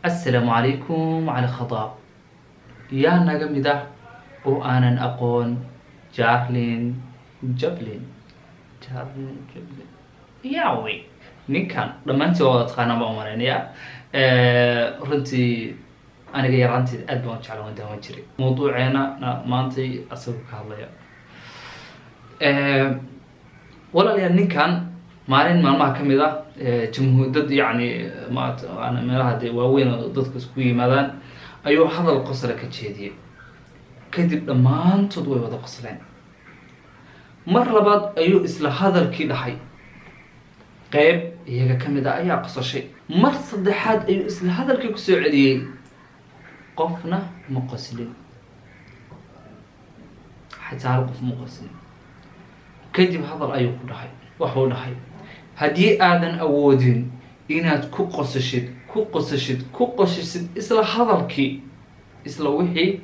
Assalaamu calaykum. Cali Khadaab yaa naga mid ah oo aanan aqoon? Charlie Chaplin, Charlie Chaplin yawe, ninkan dhammaantii waa wada taqaanaan baan umalaynaya. Runtii aniga yaraanteed aad baan u jecla, waan daawan jiray. Mawduuceena maantay asagoo ka hadlaya. Walaalayaal, ninkan maalin maalmaha ka mid ah jamhuur dad, yacni maat meelaha dee waaweyn oo dadku isku yimaadaan, ayuu hadal qosla ka jeediyey. Kadib dhammaantood way wada qosleen. Mar labaad ayuu isla hadalkii dhahay, qeyb iyaga ka mid ah ayaa qosashay. Mar saddexaad ayuu isla hadalkii kusoo celiyey, qofna ma qoslin, xataa hal qof ma qoslin. Kadib hadal ayuu ku dhahay, waxuu dhahay: "Haddii aadan awoodin inaad ku qosashid, ku qosashid, ku qosashid isla hadalkii, isla wixii,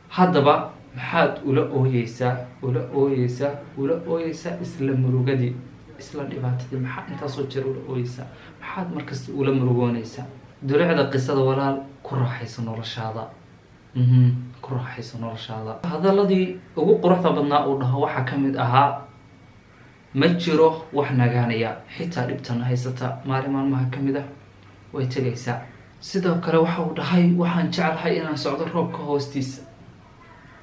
haddaba maxaad ula ooyeysaa, ula ooyeysaa, ula ooyeysaa isla murugadii, isla dhibaatadii? Maxaa intaasoo jeer ula ooyeysaa? Maxaad markasta ula murugooneysaa?" Dulicda qisada, walaal, ku raaxayso noloshaada, ku raaxayso noloshaada. Hadaladii ugu quruxda badnaa uu dhaho waxaa ka mid ahaa: "Ma jiro wax nagaanaya, xitaa dhibtana haysata maalin maalmaha ka mid ah way tegaysaa." Sidoo kale waxa uu dhahay: "Waxaan jeclahay inaan socdo roobka hoostiisa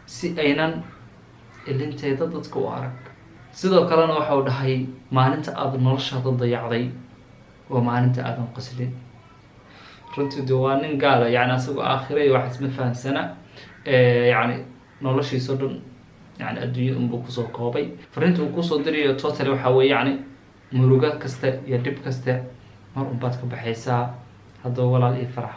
si aynan ilinteeda dadka u arag." Sidoo kalena waxa uu dhahay: "Maalinta aada noloshaada dayacday waa maalinta aadan qoslin." Runtii de waa nin gaala, yani asagoo aakhira iyo waxaas ma fahamsana, yani noloshiisao dhan yani adduunya unbuu kusoo koobay. Fariinta uu kusoo dirayo totally waxaa weeye, yani murugo kasta iyo dhib kasta mar unbaad ka baxaysaa. Haddaba walaal, iyo farax.